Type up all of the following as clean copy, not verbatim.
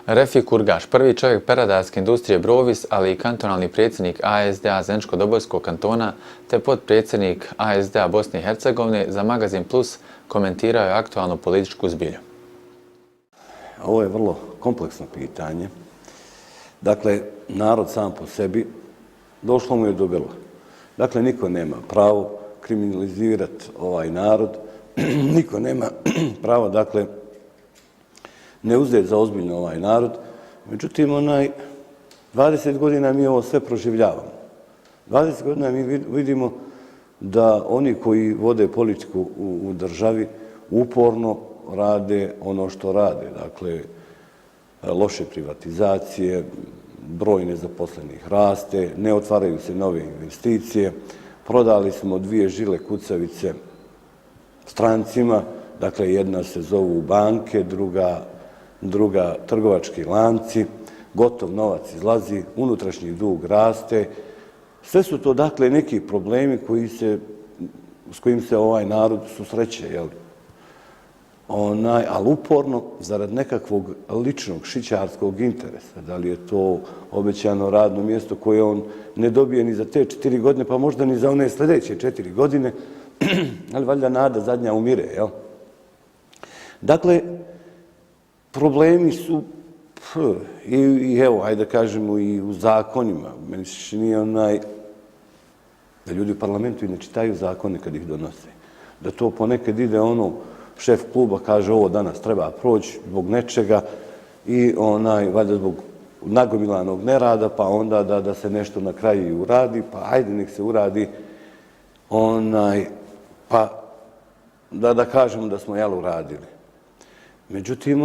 Refik Urgaš, prvi čovjek peradarske industrije Brovis, ali i kantonalni predsjednik ASD-a Zeničko-Dobojskog kantona, te potpredsjednik ASD-a Bosne i Hercegovine, za Magazin Plus komentirao je aktualnu političku zbilju. Ovo je vrlo kompleksno pitanje. Dakle, narod sam po sebi došlo mu je do grla. Dakle, niko nema pravo kriminalizirati ovaj narod, niko nema pravo, dakle, ne uzeti za ozbiljno ovaj narod. Međutim, 20 godina mi ovo sve proživljavamo. 20 godina mi vidimo da oni koji vode politiku u državi uporno rade ono što rade. Dakle, loše privatizacije, broj nezaposlenih raste, ne otvaraju se nove investicije, prodali smo 2 žile kucavice strancima, dakle jedna se zovu banke, druga trgovački lanci, gotov novac izlazi, unutrašnji dug raste. Sve su to dakle neki problemi s kojim se ovaj narod susreće, ali uporno zarad nekakvog ličnog šićarskog interesa. Da li je to obećano radno mjesto koje on ne dobije ni za te 4 godine, pa možda ni za one sljedeće 4 godine, ali valjda nada zadnja umire, jel? Dakle, problemi su, i evo, hajde da kažemo, i u zakonima. Meni se čini da ljudi u parlamentu i ne čitaju zakone kad ih donose. Da to ponekad ide šef kluba kaže ovo danas treba proći zbog nečega i valjda zbog nagomilanog nerada, pa onda da se nešto na kraju i uradi, pa ajde nek se uradi, pa da kažemo da smo uradili. Međutim,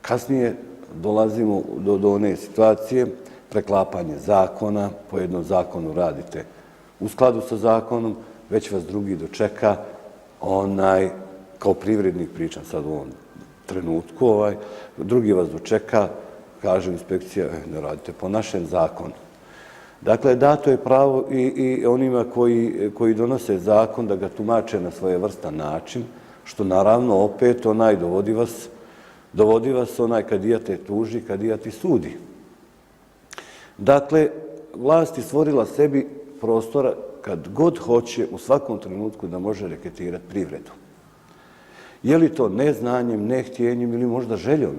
kasnije dolazimo do one situacije, preklapanje zakona, po jednom zakonu radite u skladu sa zakonom, već vas drugi dočeka, kao privrednik pričam sad u ovom trenutku, drugi vas dočeka, kaže inspekcija, ne radite po našem zakonu. Dakle, dato je pravo i onima koji donose zakon da ga tumače na svojevrstan način, što naravno opet dovodi vas kadija te tuži, kadija ti sudi. Dakle, vlast je stvorila sebi prostora kad god hoće u svakom trenutku da može reketirati privredu. Je li to neznanjem, nehtjenjem ili možda željom,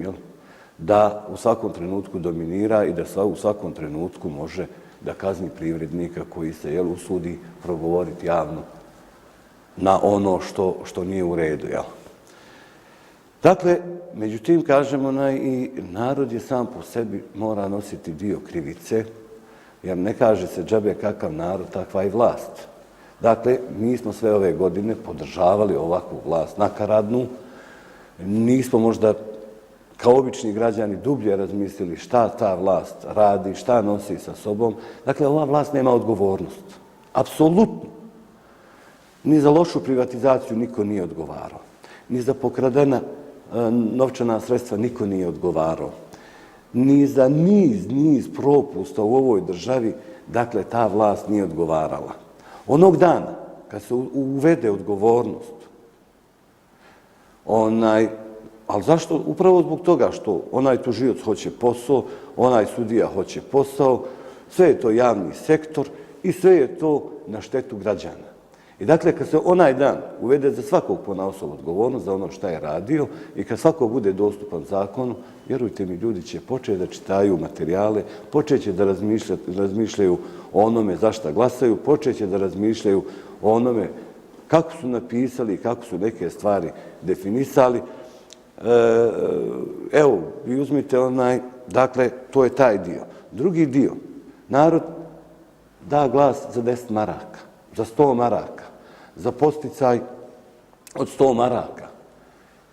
da u svakom trenutku dominira i da u svakom trenutku može da kazni privrednika koji se usudi progovoriti javno na ono što nije u redu. Dakle, međutim, kažemo, i narod je sam po sebi mora nositi dio krivice, jer ne kaže se džabe kakav narod, takva i vlast. Dakle, mi smo sve ove godine podržavali ovakvu vlast nakaradnu, nismo možda kao obični građani dublje razmislili šta ta vlast radi, šta nosi sa sobom. Dakle, ova vlast nema odgovornost. Apsolutno. Ni za lošu privatizaciju niko nije odgovarao. Ni za pokradena novčana sredstva niko nije odgovarao. Ni za niz propusta u ovoj državi, dakle, ta vlast nije odgovarala. Onog dana, kad se uvede odgovornost, ali zašto? Upravo zbog toga što onaj tužioc hoće posao, onaj sudija hoće posao, sve je to javni sektor i sve je to na štetu građana. I dakle, kad se onaj dan uvede za svakog ponaosob odgovornost za ono šta je radio i kad svako bude dostupan zakonu, vjerujte mi, ljudi će početi da čitaju materijale, počet će da razmišljaju o onome za šta glasaju, počet će da razmišljaju o onome kako su napisali i kako su neke stvari definisali. Evo, vi uzmite dakle, to je taj dio. Drugi dio, narod da glas za 10 maraka, za 100 maraka, za posticaj od 100 maraka.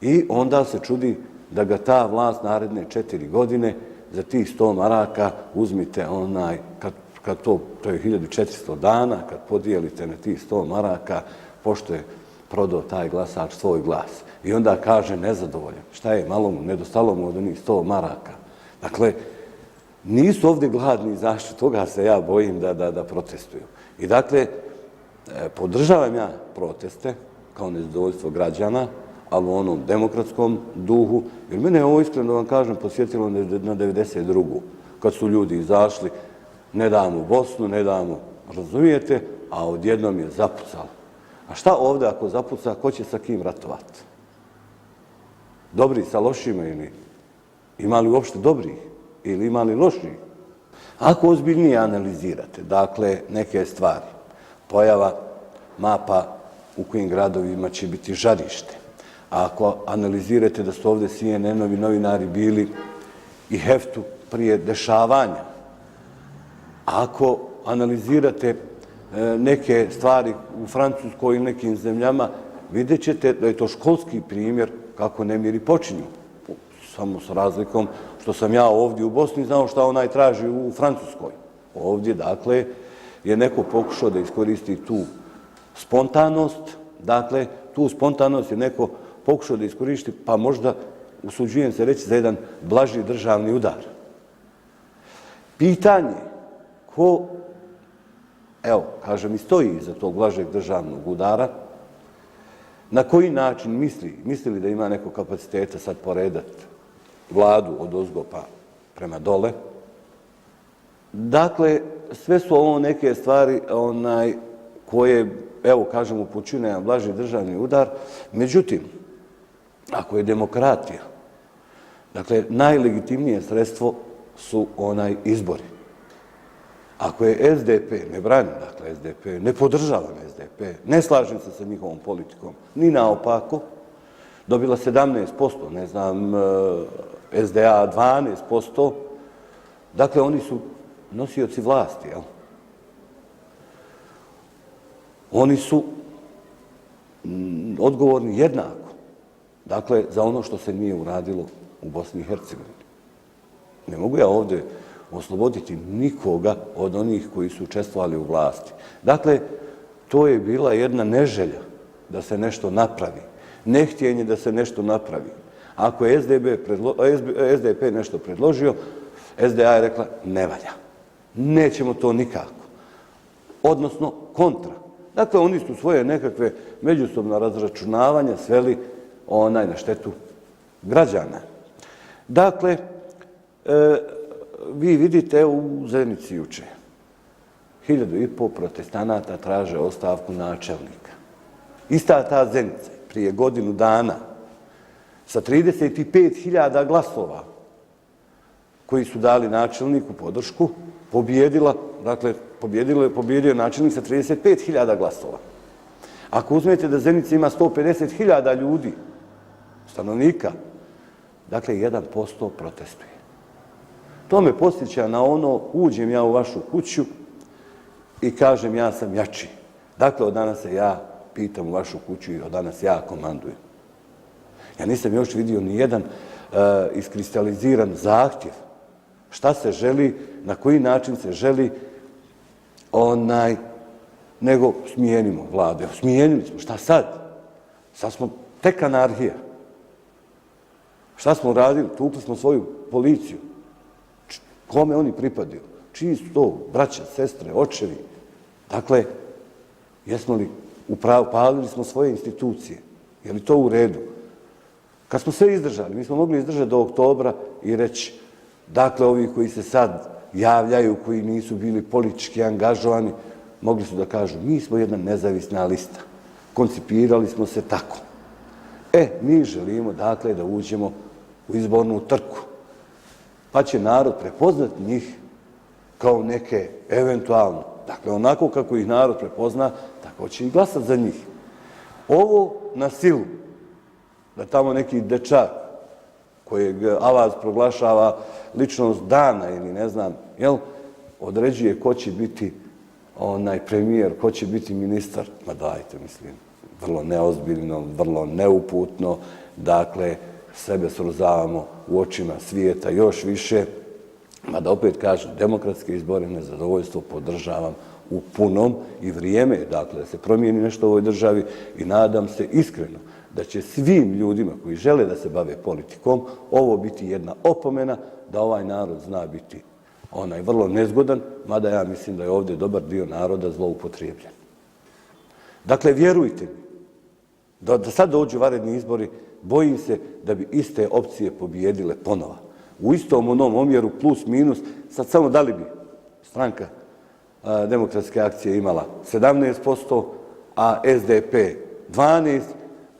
I onda se čudi da ga ta vlast naredne 4 godine za tih 100 maraka uzmite kad to je 1400 dana, kad podijelite na tih 100 maraka, pošto je prodao taj glasač svoj glas. I onda kaže nezadovoljan. Šta je, malo mu nedostalo mu od onih 100 maraka. Dakle, nisu ovdje gladni zašto, toga se ja bojim da protestuju. I dakle, podržavam ja proteste kao nezadovoljstvo građana, ali u onom demokratskom duhu, jer mene je ovo, iskreno vam kažem, podsjetilo na 92. kad su ljudi izašli, ne damo Bosnu, ne damo, razumijete, a odjednom je zapucalo. A šta ovdje ako zapuca, ko će sa kim ratovati? Dobri sa lošima ili ima li uopšte dobrih ili ima li loših? Ako ozbiljnije analizirate, dakle, neke stvari, pojava mapa u kojim gradovima će biti žarište, a ako analizirate da su ovdje CNN-ovi novinari bili i heftu prije dešavanja, ako analizirate neke stvari u Francuskoj i nekim zemljama, vidjet ćete da je to školski primjer kako nemiri počinju. Samo s razlikom što sam ja ovdje u Bosni znao šta onaj traži u Francuskoj. Ovdje, dakle, je neko pokušao da iskoristi tu spontanost, dakle, tu spontanost je neko pokušao da iskoristi, pa možda, usuđujem se reći, za jedan blaži državni udar. Pitanje ko, evo, kažem, i stoji iza tog blažeg državnog udara, na koji način misli li da ima neko kapaciteta sad poredati vladu od ozgo pa prema dole. Dakle, sve su ovo neke stvari koje, evo, kažem, upućuju na jedan blaži državni udar. Međutim, ako je demokratija, dakle, najlegitimnije sredstvo su izbori. Ako je SDP, ne branim, dakle, SDP, ne podržavam SDP, ne slažem se sa njihovom politikom, ni naopako, dobila 17%, ne znam, SDA 12%, dakle, oni su nosioci vlasti, jel? Oni su odgovorni jednako, dakle, za ono što se nije uradilo u Bosni i Hercegovini. Ne mogu ja ovdje osloboditi nikoga od onih koji su učestvovali u vlasti. Dakle, to je bila jedna neželja da se nešto napravi, nehtjenje da se nešto napravi. Ako je SDP nešto predložio, SDA je rekla ne valja, nećemo to nikako. Odnosno, kontra. Dakle, oni su svoje nekakve međusobna razračunavanja sveli na štetu građana. Dakle, vi vidite u Zenici juče 1.500 protestanata traže ostavku načelnika. Ista ta Zenica prije godinu dana sa 35.000 glasova koji su dali načelniku podršku, pobjedila, dakle, pobjedio je načelnik sa 35.000 glasova. Ako uzmete da Zenica ima 150.000 ljudi, stanovnika, dakle, 1% protestuje. To me podsjeća na ono, uđem ja u vašu kuću i kažem ja sam jači. Dakle, od danas se ja pitam u vašu kuću i od danas ja komandujem. Ja nisam još vidio ni jedan iskristaliziran zahtjev. Šta se želi, na koji način se želi, nego smijenimo vladu. Smijenili smo, šta sad? Sad smo tek anarhija. Šta smo uradili? Tukli smo svoju policiju. Kome oni pripadaju? Čiji su to braća, sestre, očevi? Dakle, jesmo li u pravu, palili smo svoje institucije? Je li to u redu? Kad smo sve izdržali, mi smo mogli izdržati do oktobra i reći, dakle, ovi koji se sad javljaju, koji nisu bili politički angažovani, mogli su da kažu, mi smo jedna nezavisna lista. Koncipirali smo se tako. Mi želimo, dakle, da uđemo u izbornu trku. Pa će narod prepoznati njih kao neke eventualno. Dakle, onako kako ih narod prepozna, tako će i glasati za njih. Ovo na silu, da tamo neki dečak kojeg Avaz proglašava ličnost dana ili ne znam, određuje ko će biti premijer, ko će biti ministar. Ma dajte, mislim, vrlo neozbiljno, vrlo neuputno, dakle, sebe srozavamo u očima svijeta još više, mada opet kažem, demokratske izbore, nezadovoljstvo podržavam u punom i vrijeme je, dakle, da se promijeni nešto u ovoj državi i nadam se iskreno da će svim ljudima koji žele da se bave politikom ovo biti jedna opomena da ovaj narod zna biti vrlo nezgodan, mada ja mislim da je ovdje dobar dio naroda zloupotrijebljen. Dakle, vjerujte mi, Da sad dođu vanredni izbori, bojim se da bi iste opcije pobijedile ponova. U istom onom omjeru plus minus, sad samo da li bi stranka Demokratske akcije imala 17%, a SDP 12%,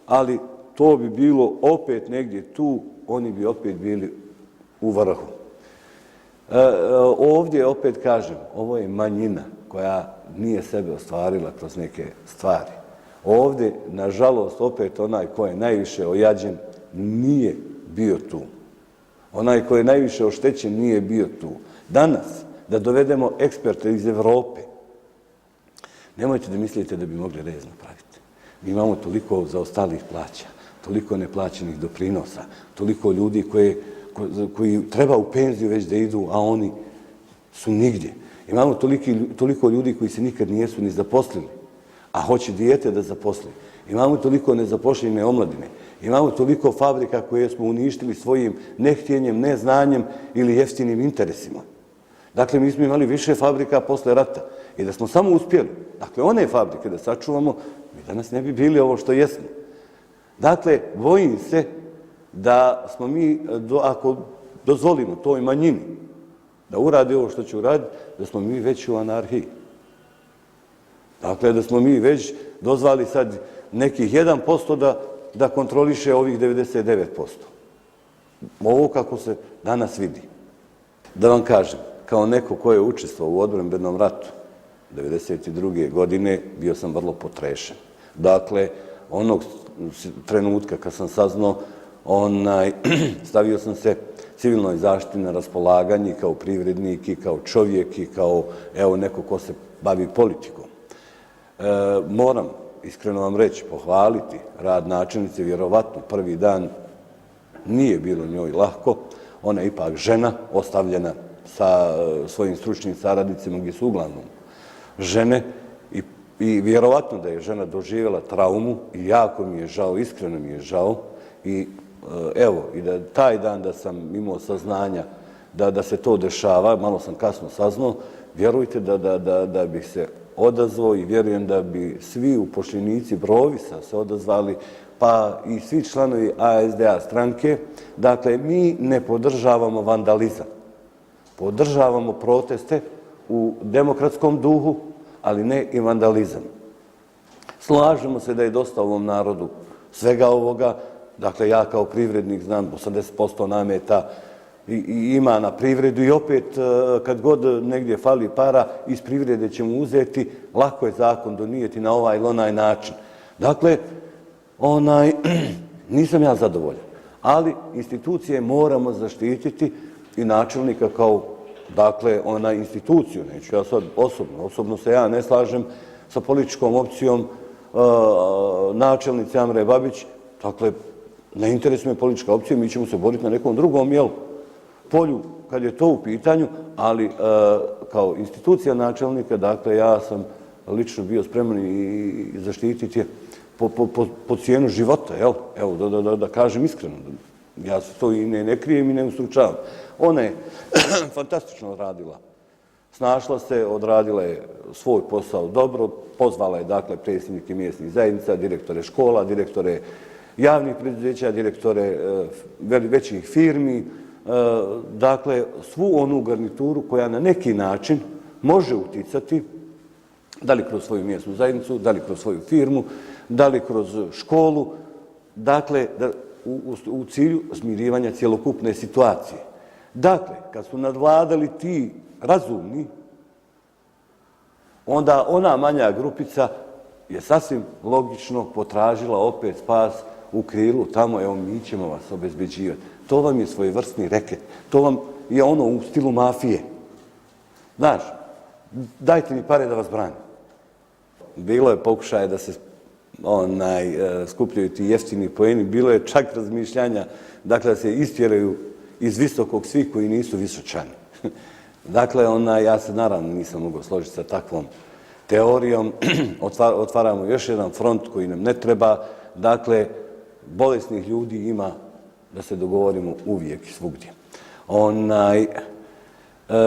ali to bi bilo opet negdje tu, oni bi opet bili u vrhu. Ovdje opet kažem, ovo je manjina koja nije sebe ostvarila kroz neke stvari. Ovdje, nažalost, opet onaj ko je najviše ojađen nije bio tu. Onaj ko je najviše oštećen nije bio tu. Danas, da dovedemo eksperte iz Evrope, nemojte da mislite da bi mogli rez napraviti. Mi imamo toliko zaostalih plaća, toliko neplaćenih doprinosa, toliko ljudi koji treba u penziju već da idu, a oni su nigdje. Imamo toliko ljudi koji se nikad nijesu ni zaposlili, a hoće dijete da zaposli. Imamo toliko nezaposlene omladine. Imamo toliko fabrika koje smo uništili svojim nehtjenjem, neznanjem ili jeftinim interesima. Dakle, mi smo imali više fabrika posle rata i da smo samo uspjeli, dakle, one fabrike da sačuvamo, mi danas ne bi bili ovo što jesmo. Dakle, bojim se da smo mi, ako dozvolimo toj manjini da uradi ovo što će uraditi, da smo mi već u anarhiji. Dakle, da smo mi već dozvali sad nekih 1% da kontroliše ovih 99%. Ovo kako se danas vidi. Da vam kažem, kao neko ko je učestvovao u odbrambenom ratu 1992. godine, bio sam vrlo potrešen. Dakle, onog trenutka kad sam saznao, stavio sam se civilnoj zaštiti na raspolaganje kao privrednik i kao čovjek i kao neko ko se bavi politikom. Moram iskreno vam reći, pohvaliti rad načelnice, vjerovatno prvi dan nije bilo njoj lahko. Ona je ipak žena, ostavljena sa svojim stručnim saradnicima gdje su uglavnom žene i vjerovatno da je žena doživjela traumu i jako mi je žao, iskreno mi je žao i evo, i da taj dan da sam imao saznanja da se to dešava, malo sam kasno saznao, vjerujte da bih se odazvao i vjerujem da bi svi upošljenici Brovisa se odazvali, pa i svi članovi ASDA stranke. Dakle, mi ne podržavamo vandalizam. Podržavamo proteste u demokratskom duhu, ali ne i vandalizam. Slažemo se da je dosta ovom narodu svega ovoga. Dakle, ja kao privrednik znam 80% nameta i ima na privredu i opet kad god negdje fali para, iz privrede ćemo uzeti, lako je zakon donijeti na ovaj ili onaj način. Dakle, nisam ja zadovoljan, ali institucije moramo zaštititi i načelnika kao, dakle, instituciju, neću ja sad osobno se ja ne slažem sa političkom opcijom načelnice Amre Babić, dakle, ne interesuje me politička opcija, mi ćemo se boriti na nekom drugom polju kad je to u pitanju, ali kao institucija načelnika, dakle, ja sam lično bio spreman i zaštititi je po cijenu života, jel? Evo, da kažem iskreno, ja se to i ne krijem i ne ustručavam. Ona je fantastično radila. Snašla se, odradila je svoj posao dobro, pozvala je, dakle, predsjednike mjesnih zajednica, direktore škola, direktore javnih preduzeća, direktore većih firmi, dakle, svu onu garnituru koja na neki način može uticati, da li kroz svoju mjesnu zajednicu, da li kroz svoju firmu, da li kroz školu, dakle, u cilju smirivanja cjelokupne situacije. Dakle, kad su nadvladali ti razumni, onda ona manja grupica je sasvim logično potražila opet spas u krilu, tamo, evo, mi ćemo vas obezbeđivati. To vam je svojevrsni reket. To vam je ono u stilu mafije. Znaš, dajte mi pare da vas branim. Bilo je pokušaje da se skupljaju ti jeftini poeni, bilo je čak razmišljanja, dakle, da se istjeraju iz visokog svi koji nisu visočani. Dakle, ja se naravno nisam mogao složiti sa takvom teorijom. Otvaramo još jedan front koji nam ne treba. Dakle, bolesnih ljudi ima, da se dogovorimo, uvijek i svugdje.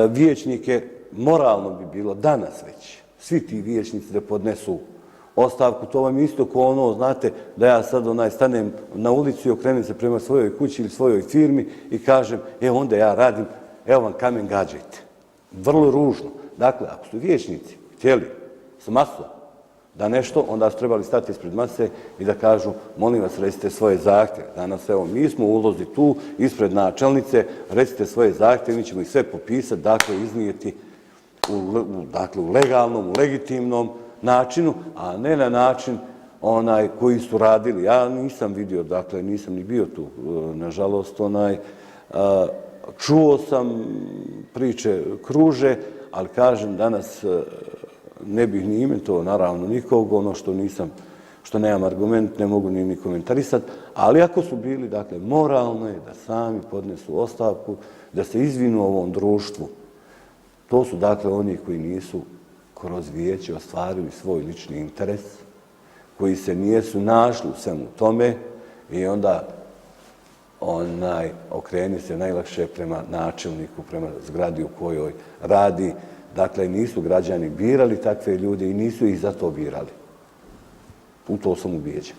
Vijećnike, moralno bi bilo danas već, svi ti vijećnici da podnesu ostavku. To vam je isto kao ono, znate, da ja sad stanem na ulici i okrenem se prema svojoj kući ili svojoj firmi i kažem, evo onda ja radim, evo vam kamen, gađajte. Vrlo ružno. Dakle, ako su vijećnici htjeli s masom da nešto, onda su trebali stati ispred mase i da kažu, molim vas, recite svoje zahtjeve. Danas, evo, mi smo u ulozi tu, ispred načelnice, recite svoje zahtjeve, mi ćemo ih sve popisati, dakle, iznijeti u legalnom, u legitimnom načinu, a ne na način koji su radili. Ja nisam vidio, dakle, nisam ni bio tu, nažalost, čuo sam, priče kruže, ali kažem, danas ne bih ni imenovao, naravno, nikog, ono što nemam argument, ne mogu ni komentarisati, ali ako su bili, dakle, moralno je da sami podnesu ostavku, da se izvinu ovom društvu. To su, dakle, oni koji nisu kroz vijeće ostvarili svoj lični interes, koji se nisu našli u svemu tome i onda okreni se najlakše prema načelniku, prema zgradi u kojoj radi. Dakle, nisu građani birali takve ljude i nisu ih zato birali. U to sam ubijeđen.